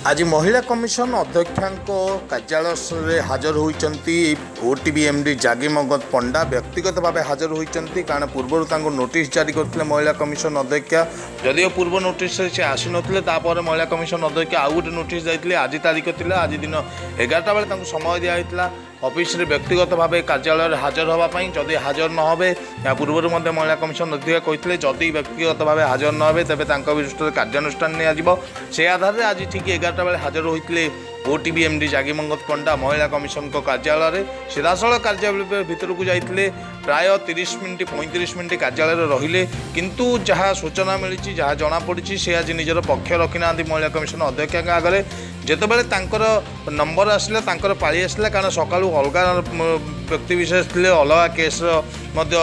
ଆଜି ମହିଳା କମିଶନ ଅଧ୍ୟକ୍ଷାଙ୍କ କାର୍ଯ୍ୟାଳୟରେ ହାଜର ହୋଇଛନ୍ତି ଓଟିଭି ଏମ୍ଡି ଜାଗିମଙ୍ଗତ ପଣ୍ଡା। ବ୍ୟକ୍ତିଗତ ଭାବେ ହାଜର ହୋଇଛନ୍ତି, କାରଣ ପୂର୍ବରୁ ତାଙ୍କୁ ନୋଟିସ୍ ଜାରି କରିଥିଲେ ମହିଳା କମିଶନ ଅଧ୍ୟକ୍ଷା। ଯଦିଓ ପୂର୍ବ ନୋଟିସ୍ରେ ସେ ଆସିନଥିଲେ, ତାପରେ ମହିଳା କମିଶନ ଅଧ୍ୟକ୍ଷା ଆଉ ଗୋଟେ ନୋଟିସ୍ ଦେଇଥିଲେ। ଆଜି ତାରିଖ ଥିଲା, ଆଜି ଦିନ 11ଟା ବେଳେ ତାଙ୍କୁ ସମୟ ଦିଆହେଇଥିଲା ଅଫିସରେ ବ୍ୟକ୍ତିଗତ ଭାବେ କାର୍ଯ୍ୟାଳୟରେ ହାଜର ହେବା ପାଇଁ। ଯଦି ହାଜର ନ ହେବେ, ଏହା ପୂର୍ବରୁ ମଧ୍ୟ ମହିଳା କମିଶନ ଅଧ୍ୟକ୍ଷା କହିଥିଲେ, ଯଦି ବ୍ୟକ୍ତିଗତ ଭାବେ ହାଜର ନ ହେବେ ତେବେ ତାଙ୍କ ବିରୁଦ୍ଧରେ କାର୍ଯ୍ୟାନୁଷ୍ଠାନ ନିଆଯିବ। ସେ ଆଧାରରେ ଆଜି ଠିକ୍ 11ଟା ବେଳେ ହାଜର ହୋଇଥିଲେ ଓଟିଭି ଏମ୍ଡି ଜାଗିମଙ୍ଗତ ପଣ୍ଡା ମହିଳା କମିଶନଙ୍କ କାର୍ଯ୍ୟାଳୟରେ। ସିଧାସଳଖ କାର୍ଯ୍ୟାଳୟ ଭିତରକୁ ଯାଇଥିଲେ। ପ୍ରାୟ 30 ମିନିଟ୍, 35 ମିନିଟ୍ କାର୍ଯ୍ୟାଳୟରେ ରହିଲେ। କିନ୍ତୁ ଯାହା ସୂଚନା ମିଳିଛି, ଯାହା ଜଣାପଡ଼ିଛି, ସେ ଆଜି ନିଜର ପକ୍ଷ ରଖିନାହାନ୍ତି ମହିଳା କମିଶନ ଅଧ୍ୟକ୍ଷାଙ୍କ ଆଗରେ। ଯେତେବେଳେ ତାଙ୍କର ନମ୍ବର ଆସିଲା, ତାଙ୍କର ପାଳି ଆସିଲା, କାରଣ ସକାଳୁ ଅଲଗା ବ୍ୟକ୍ତି ବିଶେଷ ଥିଲେ, ଅଲଗା କେସ୍ର ମଧ୍ୟ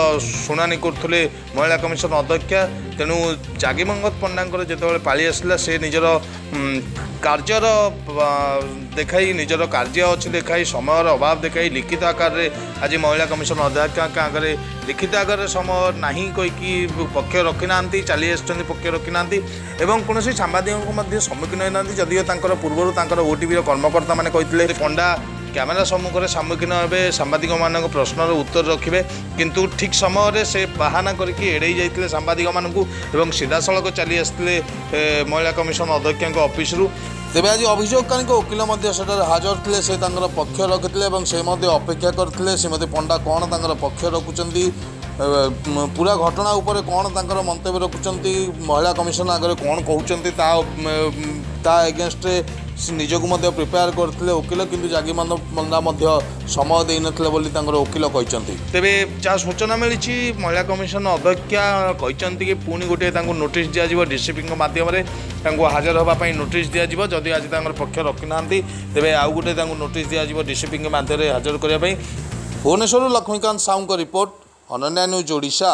ଶୁଣାଣି କରୁଥିଲେ ମହିଳା କମିଶନ ଅଧ୍ୟକ୍ଷା। ତେଣୁ ଜାଗିମଙ୍ଗତ ପଣ୍ଡାଙ୍କର ଯେତେବେଳେ ପାଳି ଆସିଲା, ସେ ନିଜର କାର୍ଯ୍ୟର ଦେଖାଇ, ନିଜର କାର୍ଯ୍ୟ ଅଛି ଦେଖାଇ, ସମୟର ଅଭାବ ଦେଖାଇ, ଲିଖିତ ଆକାରରେ ଆଜି ମହିଳା କମିଶନ ଅଧ୍ୟକ୍ଷାଙ୍କ ଆଗରେ ଲିଖିତ ଆକାରରେ ସମୟ ନାହିଁ କହିକି ପକ୍ଷ ରଖିନାହାନ୍ତି, ଚାଲି ଆସିଛନ୍ତି, ପକ୍ଷ ରଖିନାହାନ୍ତି ଏବଂ କୌଣସି ସାମ୍ବାଦିକଙ୍କୁ ମଧ୍ୟ ସମ୍ମୁଖୀନ ହୋଇନାହାନ୍ତି। ଯଦିଓ ତାଙ୍କର ପୂର୍ବରୁ ତାଙ୍କର ଓଟିଭିର କର୍ମକର୍ତ୍ତାମାନେ କହିଥିଲେ ପଣ୍ଡା କ୍ୟାମେରା ସମ୍ମୁଖରେ ସମ୍ମୁଖୀନ ହେବେ, ସାମ୍ବାଦିକମାନଙ୍କ ପ୍ରଶ୍ନର ଉତ୍ତର ରଖିବେ, କିନ୍ତୁ ଠିକ୍ ସମୟରେ ସେ ବାହାନା କରିକି ଏଡ଼େଇ ଯାଇଥିଲେ ସାମ୍ବାଦିକମାନଙ୍କୁ ଏବଂ ସିଧାସଳଖ ଚାଲି ଆସିଥିଲେ ମହିଳା କମିଶନ ଅଧ୍ୟକ୍ଷାଙ୍କ ଅଫିସରୁ। ତେବେ ଆଜି ଅଭିଯୋଗକାରୀଙ୍କ ଓକିଲ ମଧ୍ୟ ସେଠାରେ ହାଜର ଥିଲେ। ସେ ତାଙ୍କର ପକ୍ଷ ରଖିଥିଲେ ଏବଂ ସେ ମଧ୍ୟ ଅପେକ୍ଷା କରିଥିଲେ ଶ୍ରୀମତୀ ପଣ୍ଡା କ'ଣ ତାଙ୍କର ପକ୍ଷ ରଖୁଛନ୍ତି, ପୁରା ଘଟଣା ଉପରେ କ'ଣ ତାଙ୍କର ମନ୍ତବ୍ୟ ରଖୁଛନ୍ତି, ମହିଳା କମିଶନ ଆଗରେ କ'ଣ କହୁଛନ୍ତି, ତା ଏଗେନଷ୍ଟରେ ସେ ନିଜକୁ ମଧ୍ୟ ପ୍ରିପେୟାର କରିଥିଲେ ଓକିଲ। କିନ୍ତୁ ଜାଗିମଙ୍ଗତ ପଣ୍ଡା ମଧ୍ୟ ସମୟ ଦେଇନଥିଲେ ବୋଲି ତାଙ୍କର ଓକିଲ କହିଛନ୍ତି। ତେବେ ଯାହା ସୂଚନା ମିଳିଛି, ମହିଳା କମିଶନ ଅଧ୍ୟକ୍ଷା କହିଛନ୍ତି କି ପୁଣି ଗୋଟିଏ ତାଙ୍କୁ ନୋଟିସ୍ ଦିଆଯିବ, ଡିସିପିଙ୍କ ମାଧ୍ୟମରେ ତାଙ୍କୁ ହାଜର ହେବା ପାଇଁ ନୋଟିସ୍ ଦିଆଯିବ। ଯଦି ଆଜି ତାଙ୍କର ପକ୍ଷ ରଖିନାହାନ୍ତି, ତେବେ ଆଉ ଗୋଟେ ତାଙ୍କୁ ନୋଟିସ୍ ଦିଆଯିବ ଡିସିପିଙ୍କ ମାଧ୍ୟମରେ ହାଜର କରିବା ପାଇଁ। ଭୁବନେଶ୍ୱରରୁ ଲକ୍ଷ୍ମୀକାନ୍ତ ସାହୁଙ୍କ ରିପୋର୍ଟ, ଅନନ୍ୟା ନ୍ୟୁଜ୍ ଓଡ଼ିଶା।